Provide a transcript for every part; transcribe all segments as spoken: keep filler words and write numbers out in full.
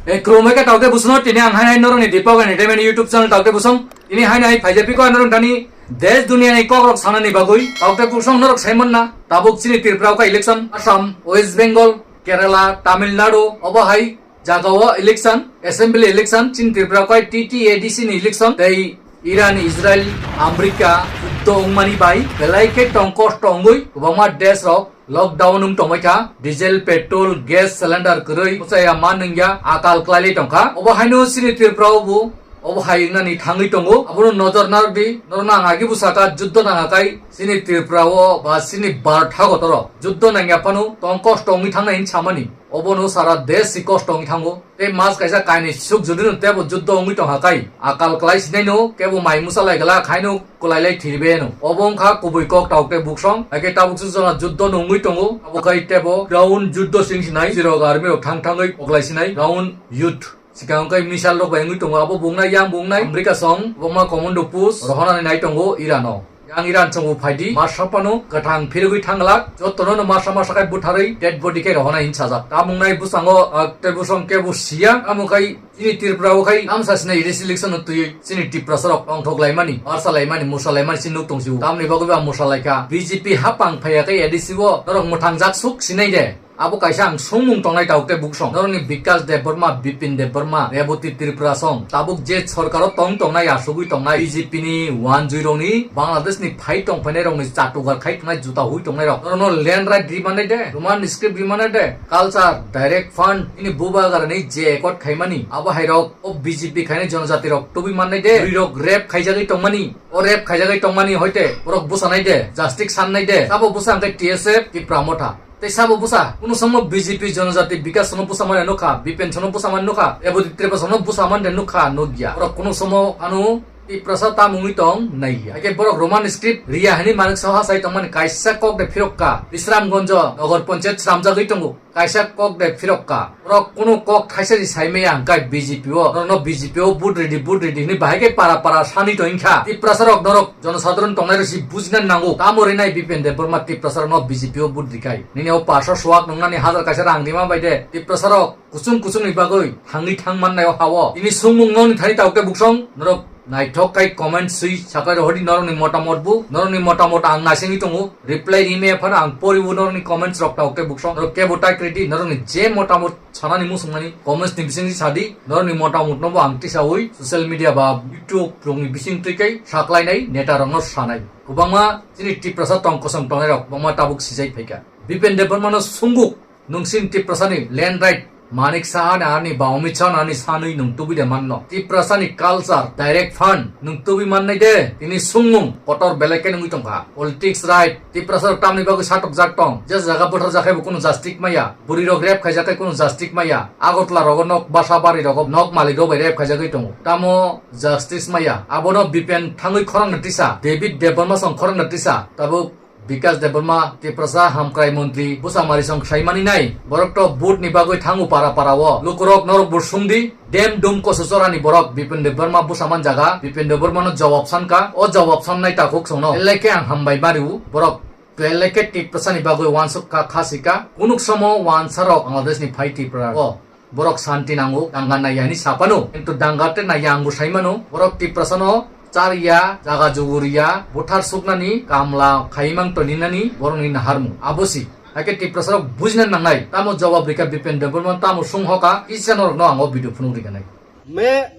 E krumai khe taukte busono tini ang hai hai norokni Deepak Entertainment YouTube channel taukte busong. Tini hai hai phaijapiko norok tani desh duniani kokrok sanani bagwi taukte busong norok saimanna. Tabuk chini Tripura kha election, Assam, West Bengal, Kerala, Tamil Nadu, obo hai jagao election, assembly election, chini Tripura kha T T A D C ni election, tei Iran, Israel, America, juddo wngmani bai belai khe tong kosto wngwi kwbangma desh rok lockdown wng tongbai kha, diesel, petrol, gas cylinder kwrwi, bwchaya ma nungya, akal kwlailai tongkha. Obo haino chini Tripura o bo obo hai wngnani thangwi tongo. Abono nojor narwkdi, norokno ang agi bwsaka juddo nanghakai chini Tripura o ba chini Bharat hagotoro juddo nangya phano tong kosto wngwi thangnai hinwi samani. Obono sara desh si kosto wngwi thango. Tei mas kaisa kainwi suk jodi no tebo juddo wngwi tongha kai. Akal kwlai sinai no kebo mai musa lai gala khaino kwlai lai thirbe no. Obo wngkha kubui kok taukte buksong. Haikhe tabuk su jona juddo no wngwi tongo. Abo kai tebo ground juddo sing sinai. Jirok army rok thang thangwi koklai sinai. Ground youth. Sikang kai missile rok bai wngwi tongo. Abo bungnai yang bungnai. America song. Boma commando post. Rohonani nai tongo Iran o. Yang Iran chwngbo phaidi, ma sapano kwthang phirigwi thanglak, jotono no masa masa khai butharwi dead body khe rohonai hin sajak. Tamung nai bwskango, ah, tei bwsong kebo siya, tamo khai chini Tripura o khai tamsa sinai election no twiwi chini Tiprasa rok tongthok laimani, barsa laimani, musa laimani chini nuk tong sio. Tamni bagwi ba musa laikha. B J P hapang phaiya khe A D C o norok mwthang jak suk sinai de. Abo kaisa ang songmung tongnai taukte buksong. Norokni Bikash Debbarma, Bipin Debbarma, Reboti Tripura song. Tabuk je sorkaro tong tongnai, asugwi tongnai B J P ni wanjwi rokni, Bangladesh ni phai tong phainai rokni chatugar khai tongnai, juta hui tongnai rok. Norokno land right ri mannai de, Roman script ri mannai de, culture, direct fund, ini bubagarani je accord khaimani, abo hai rok o B J P khainai jonojati rok tubui mannai de, bwrwi rok rape khaijagwi tongmani, o rape khaijagwi tongmani hoite borok bwsanai de, justice sannai de, sabo bwsa hwnkhe T S F, Tipra Motha. Tei sabo bwsa, kunu somo B J P Jonojati Bikas sono bwsa mani nukha, Bipen sono bwsa mani nukha, Reboti Tripura sono bwsa mani de nukha, nukya. Borok kunu somo ano Tiprasa tamungwi tong naiya. Haikhe borok Roman script riya hini manik saha sai tongmani kaisa kok de phirokka. Bisramganj Nogor Panchayat sramjagwi tongo, kaisa kok de phirokka. Borok kunu kok thaisa ni saimaya hwnkhe B J P o, norokno B J P o vote ridi, vote ridi hini bahai khe para para sani tong wngkha. Tiprasa rok norok jonosadharon tongnai rok si bujina nango. Tamo rinai Bipen Debbarma Tiprasa rokno B J P o vote rikai. Nini o parsa suak nungnani hajar kaisa rang rima bai de. Tiprasa rok kuchung kuchung ni bagwi thangwi thang mannai o ha o. Ini sungmung noni thani taukte buksong norok naithok kai comment swi sakai rohodi norokni motamot bu. Norokni motamot ang naisingwi tongo. Reply rime phano ang poribu norokni comments rok taukte buksong. Norok kebo tai kredi norokni je motamot sanani muchungmani comments ni bisingtwi sadi, norokni motamotno bo ang tisaui social media ba YouTube rokni bisingtwi kai saklainai neta rokno sanai. Kwbangma chini Tiprasa tong kosom tongnai rok kwbangma tabuk sijai phaikha. Bipen Debbarmano sunguk, nwng chini Tiprasani land right Manik Saha ni arni ba Amit Shah ni arni sanwi nwng tubui de manno. Tiprasani culture, direct fund nwng tubui mannai de, tini sungmung kotor belai khe nungwi tongkha. Politics right, Tiprasa rok tamni bagwi satokjak tong. Je jaga butharjak khe bo kunu justice maya. Bwrwi rok rape khaijak khe kunu justice maya. Agartala rogo nok basa bari rogo nok malik rok bai rape khaijagwi tongo. Tamo justice maya. Abono Bipen thangwi khorang na tisa. David Debbarma song khorang na tisa. Tabuk Bikas Debbarma Tiprasa hamkrai montri bwsa mari song khlaimani nai. Borok to vote ni bagwi thango para para o. Lukurok norok bo sungdi. Dem dum koso chorani borok Bipen Debbarma bwsa man jaga. Bipen Debbarma no jawab sanka. O jawab sannai takhuk songno. Elai khe ang hambai mariu. Borok To elai khe Tiprasani bagwi wansuk kha, kha sika. Kunuk somo wansarok Bangladeshni phai Tripura o borok santi nango, danga naiya hinwi sapano. Kintu danga tei naiya angbo saimano, borok Tiprasano charya, jaga juguriya, buthar suknani, kamla khaimang toninani borokni naharmung. Abosi. Haikhe Tiprasarok bujina nangnai. Tamo jawab rikha Bipen Debbarma, tamo sung hoka, kisa norokno ang o video phunuk rikha nai. मैं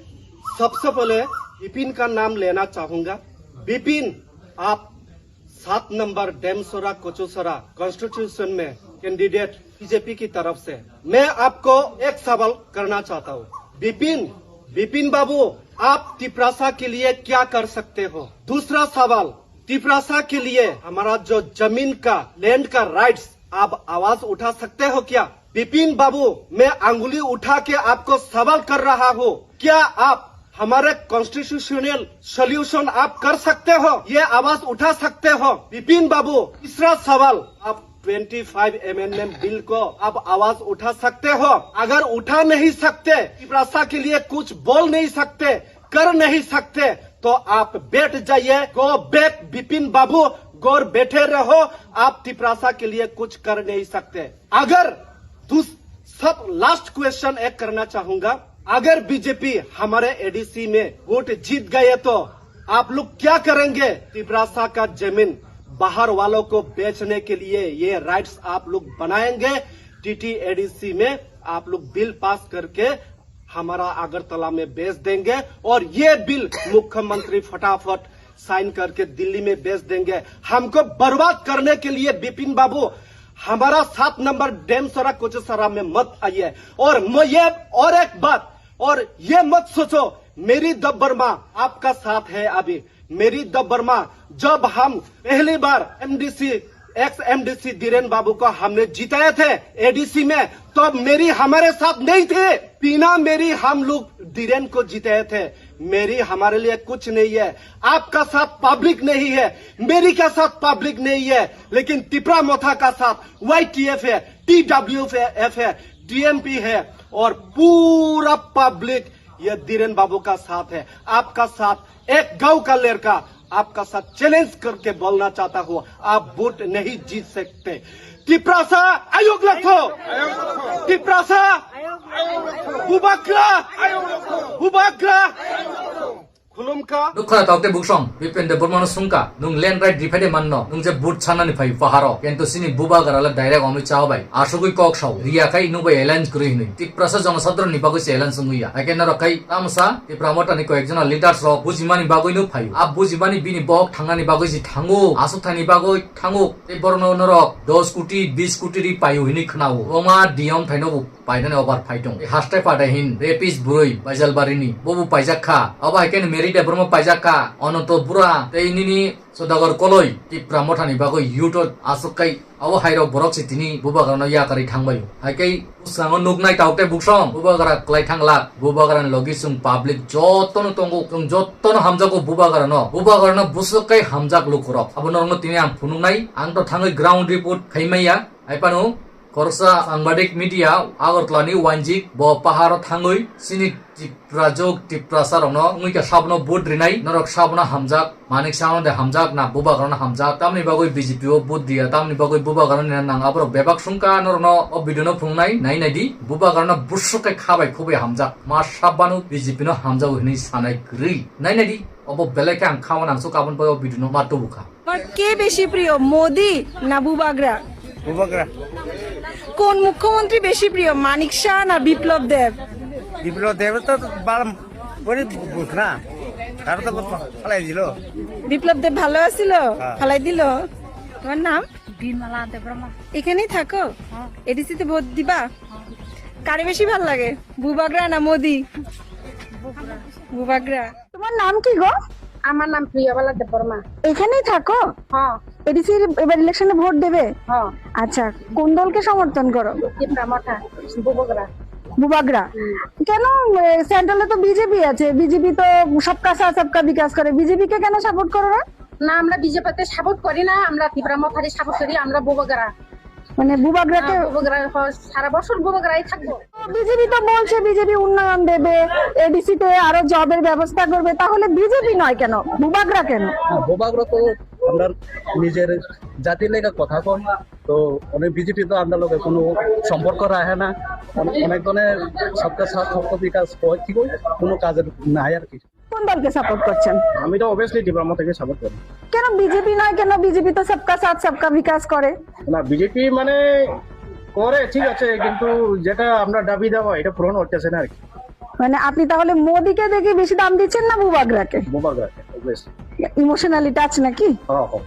सबसे पहले विपिन का नाम लेना चाहूंगा। विपिन, आप सात नंबर डेमसोरा कोचूसरा कॉन्स्टिट्यूशन में कैंडिडेट बीजेपी की तरफ से। मैं आपको एक सवाल करना चाहता हूँ। विपिन, विपिन बाबू, आप तिपरासा के लिए क्या कर सकते हो? दूसरा सवाल, तिपरासा के लिए हमारा जो जमीन का, लैंड का राइट्स, आप आवाज उठा सकते हो क्या? विपिन बाबू, मैं अंगुली उठा के आपको सवाल कर रहा हूँ, क्या आप हमारे कॉन्स्टिट्यूशनल सॉल्यूशन आप कर सकते हो? ये आवाज उठा सकते हो? विपिन बाबू, तीसरा सवाल, आप ट्वेंटी फ़ाइव अमेंडमेंट बिल को आप आवाज उठा सकते हो? अगर उठा नहीं सकते, तिपरासा के लिए कुछ बोल नहीं सकते, कर नहीं सकते, तो आप बैठ जाइए। Go back, विपिन बाबू, गौर बैठे रहो, आप तिपरासा के लिए कुछ कर नहीं सकते। अगर दूस-, सब लास्ट क्वेश्चन एक करना चाहूंगा, अगर बीजेपी हमारे एडीसी में वोट जीत गए तो आप लोग क्या करेंगे? तिपरासा का जमीन बाहर वालों को बेचने के लिए ये राइट्स आप लोग बनाएंगे? टीटीएडीसी में आप लोग बिल पास करके हमारा अगरतला में बेच देंगे और ये बिल मुख्यमंत्री फटाफट साइन करके दिल्ली में बेच देंगे। हमको बर्बाद करने के लिए विपिन बाबू हमारा सात नंबर डेमसरा कोचेसरा में मत आइए। और मैं ये, और एक बात, और ये मत सोचो मेरी दब्बरमा आपका साथ है अभी। मेरी दब्बरमा, जब हम पहली बार एमडीसी, एक्स एमडीसी धीरेन बाबू को हमने जिताए थे एडीसी में, तब मेरी हमारे साथ नहीं थे। बिना मेरी हम लोग धीरेन को जिताए थे। मेरी हमारे लिए कुछ नहीं है। आपका साथ पब्लिक नहीं है, मेरी का साथ पब्लिक नहीं है, लेकिन तिपरा मोथा का साथ वाईटीएफ है, टीडब्ल्यूएफ है, टीएमपी है और पूरा पब्लिक ये धीरेन बाबू का साथ है। आपका साथ एक गांव का लड़का आपका साथ चैलेंज करके बोलना चाहता हूँ, आप वोट नहीं जीत सकते। तिपरासा आयोग लखो, तिपरासा बुबाग्रा, बुबाग्रा। Khulumkha. Nukha tokte buksong, Bipin Debbarmano sungkha, nung land right rifai de manno, nung je vote sanani phai paharo, kintu sini bubagra le direct Amit Shah bai, asugui kok sao, riya kai nung bai alliance kwrwi hinwi. Tiprasa jonosadron ni bagwi se alliance wngwi ya. Haikhe norok kai tamsa, Tipra Motha ni koyek jona leaders rok bujimani bagwi no phaio. A bujimani bini bohok thangnani bagwi si thango, asuk thani bagwi thango. Tei borokno norok dos koti, bis koti ri paio hinwi khnao. Roma D M thaino bo painani obar phai tong. Hastai phatai hin, rapist bwrwi, Baijalbarini, bobo paijak kha. Abo hai khe Mary Debbarma paijak kha, Ananto Bura, tei nini Sodagar Koloi, Tipra Mothani bagwi youth o aswk kai, abo hai rok borok se tini bubagrano yakarwi thangbaio. Hai khe bwskango nuknai tok tei buksong, bubagra kwlai thanglak, bubagrani logi chwng public jotono tongo, chwng jotono hamjago bubagrano, bubagrano bwswk kai hamjak lukurok. Abo norokno tini ang phunuknai, ang to thangwi ground report khaimaya, hai phano, Khoroksa sangbadik media Agartala ni Wanjik bo paharo thangwi chini Tiprajwk Tiprasa rokno wngwi kha sabno vote rinai, norok sabno hamjak, Manik Saha no de hamjak na bubagrano hamjak, tamni bagwi B J P o vote riya, tamni bagwi bubagrano nina nang aborok bebak sungkha norokno o video no phunuknai nai naidi, bubagrano buswk khe kha bai khubui hamjak, ma sabbano B J P no hamjago hinwi sanai kwrwi nai naidi, obo belai khe ang kha mano ang sok aboni bagwi o video no ma tubukha. তোমার কে বেশি প্রিয়, মোদি না বুবাগ্রা? বুবাগ্রা। কোন মুখ্যমন্ত্রী বেশি প্রিয়, মানিক শাহ না বিপ্লব দেব? বিপ্লব দেব তো বাল-, গরিব বুঝ না, তারা তো ফালাই দিল। বিপ্লব দেব ভালো আছিল, হ্যাঁ। ফালাই দিল। তোমার নাম? বিমলা দেববর্মা। এখানেই থাকো? হ্যাঁ। এডিসি তে ভোট দিবা? হ্যাঁ। কারে বেশি ভালো লাগে, বুবাগ্রা না মোদি? বুবাগ্রা। বুবাগ্রা। তোমার নাম কি গো? আমার নাম প্রিয়বালা দেববর্মা। এখানেই থাকো? হ্যাঁ। এডিসির এবার ইলেকশনে ভোট দেবে? হ্যাঁ। আচ্ছা, কোন দলকে সমর্থন করো? টিপরা মঠা, বুবগরা। বুবাগ্রা। হুম। কেন, এ, সেন্ট্রালে তো বিজেপি আছে, বিজেপি তো সবকা সাথ সবকা বিকাশ করে, বিজেপিকে কেন সাপোর্ট করো না? না, আমরা বিজেপিতে সাপোর্ট করি না, আমরা টিপরা মঠারে সাপোর্ট করি, আমরা বুবগরা। মানে বুবাগ্রাকে হ্যাঁ, বুবাগ্রা, হ-, সারা বছর বুবাগ্রাই থাকবো। বিজেপি তো বলছে বিজেপি উন্নয়ন দেবে, এডিসি তে আরো জবের ব্যবস্থা করবে, তাহলে বিজেপি নয় কেন, বুবাগ্রা কেন? হ্যাঁ, বুবাগ্রা তো আমরা নিজের জাতির লেগে কথা কন, তো অনেক বিজেপি তো আমরা লোকে কোনো সম্পর্ক রাখে না, অনেক, অনেক ধরনের সবকা সাথ সবকা বিকাশ হয়, ঠিক আছে, কোনো কাজের নাই আর কি। কোন দলকে সাপোর্ট করছেন? আমি তো অবভিয়াসলি টিপরা মঠাকে সাপোর্ট করি। কেন বিজেপি নয় কেন? বিজেপি তো সবকা সাথ সবকা বিকাশ করে। না, বিজেপি মানে করে ঠিক আছে, কিন্তু যেটা আমরা দাবি দেওয়া এটা পূরণ করতেছে না আর কি। মানে আপনি তাহলে মোদিকে দেখে বেশি দাম দিচ্ছেন না বুবাগ্রাকে? বুবাগ্রাকে, অবভিয়াসলি। ইমোশনালি টাচ নাকি? হ্যাঁ, হ্যাঁ।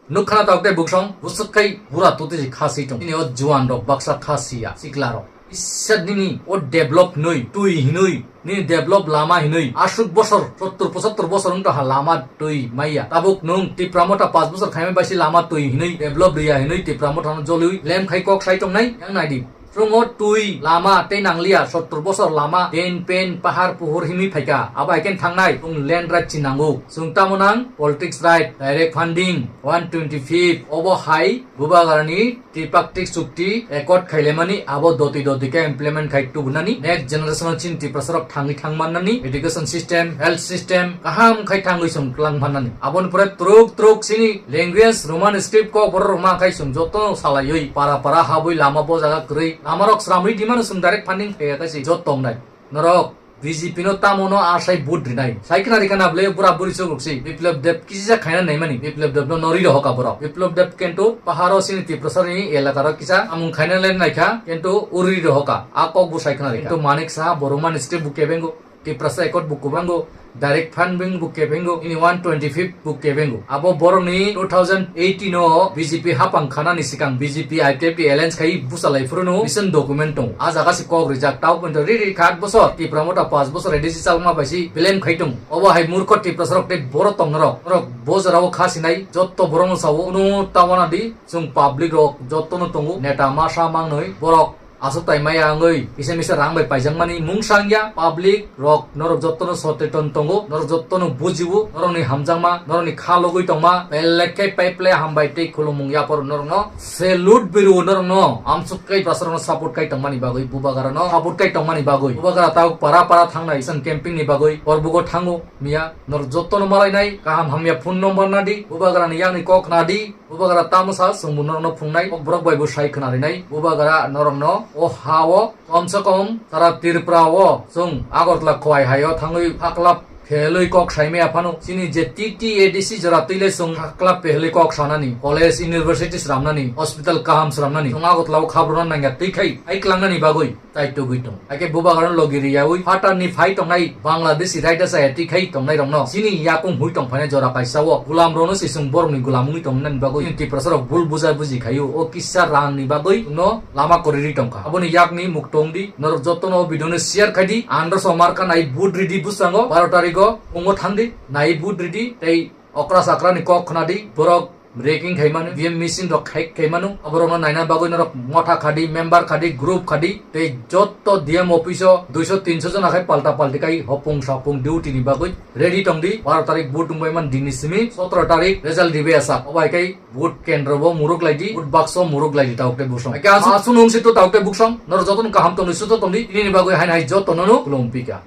Nukha na tok tei buksong, bwswk khai bura tuti si kha si tong. Nini o juan rok baksa kha si ya, sikla rok. Isor nini o develop hinwi, twi hinwi, nini develop lama hinwi, aswk bosor, sottor pochattor bosor wng tongha lama twi maya. Tabuk nwng Tipra Motha panch bosor khaimai bai si lama twi hinwi, develop riya hinwi Tipra Motha no jolwi lem khai kok sai tongnai, yang nai di. Chwng o twi lama tei nangliya, sottor bosor lama, den pen, pahar puhur hinwi phaikha, abo hai khe thangnai, chwng land right si nango. Chwng tamo nang, politics right, direct funding, one twenty fifth, obo hai, bubagrani tripartite chukti accord khailaimani abo doti doti khe implement khai tubunani, next generation o chini Tiprasa rok thangwi thang mannani, education system, health system kaham khai thangwi chwng twlang mannani. Aboni pore twrwk twrwk chini language Roman script kok borok rok ma khai chwng joto salaiwi para para habwi lama bo jaga kwrwi Lamarok sramwi di mano, chwng direct funding phaiya tei se jot tongnai. Norok B J P no tamo no asai vote rinai. Sai khna rikha na ble bura buri chok rok si. Biplab Deb kisa khaina nai mani. Biplab Deb no nori rohoka borok. Biplab Deb kento paharo sini Tiprasa ni elaka ro kisa amung khaina le naikha. Kento uri rohoka. A kok bo sai khna rikha. Kento Manik Saha Boromani state bo kebengo. Tiprasa Accord bo kubango. Direct fund bing bo kebengo. Ini one twenty fifth bo kebengo. Abo borok ni two thousand eighteen o B J P hapang khana ni sikang B J P I P F T alliance khai busa lai phuru no mission document tong. A jaga si kok rijak tau pon to ri ri khat bosor. Tipra Motha pas bosor A D C chalma bai si blame khai tong. Obo hai murkho Tiprasa rok tei boro tong norok. Norok bo jora o kha sinai jotto borok no sao no tawana di. Chwng public rok jotto no tongo. Neta masa mangnoi borok aswk tai maya wngwi kisa misa rang bai paijak mani mung sangya. Public rok norok jotto no soteton tongo, norok jotto no bujiwo, norok ni hamjakma, norok ni kha logwi tongma belek khe pai ple hambai tei khulumung yapor norok no salute biru norok no amsuk kai basarok no support kai tongmani bagwi bubagara no support kai tongmani bagwi bubagara tau para para thangnai chwng camping ni bagwi Korbugo thango miya norok jotto no malai nai kaham hamya phone number nadi bubagara ni yang ni kok nadi. Bubagra tamo sa chwng bo norokno phungnai, kok borok bai bo sai khna rinai. Bubagra norokno o ha o kom se kom sara Tripura o chwng Agartala Khowai hai o thangwi phaklap phelwi kok sai maya phano. Chini je T T A D C jora twi le chwng phaklap phelwi kok sanani, college, university sramnani, hospital kaham sramnani. Chwng Agartala o khabruna nangya twi khai ai klangnani bagwi. Tai tugwi tong. Haikhe bubagrano logi riyaui phatarni phai tongnai Bangladeshi raida chaya twi khai tongnairokno chini yakung hui tongphainai jora kaisa o gulamrokno se chwng borokni gulam wngwi tongmani bagwi chini Tiprasarok bul buja buji khaio o kisa rangni bagwi chwngno lama kwrwi ri tongkha. Aboni yakni muk tongdi norok jotono o video no share khaidi androso marka nai vote ridi bwskango baro tarikgo phungo thangdi nai vote ridi tei okra chakrani kok khnadi borok Breaking khaimano, V M machine rok hack khaimano, aborokno naina bagwi norok motha khadi, member khadi, group khadi, tei jotto D M office o duiso tinso jona khai palta palti khai hopung sapung duty ni bagwi ready tongdi. Baro tarik vote wngbaimani dini simi sotro tarik result dibe asa. Obo hai khai vote kendro bo muruk laidi, vote bakso muruk laidi tauk tei buksong. Hai khe aswk aswk nung sito tauk tei buksong, norok jotono kaham tongdi, suto tongdi, nini bagwi haino hai jotto nono khulum pika.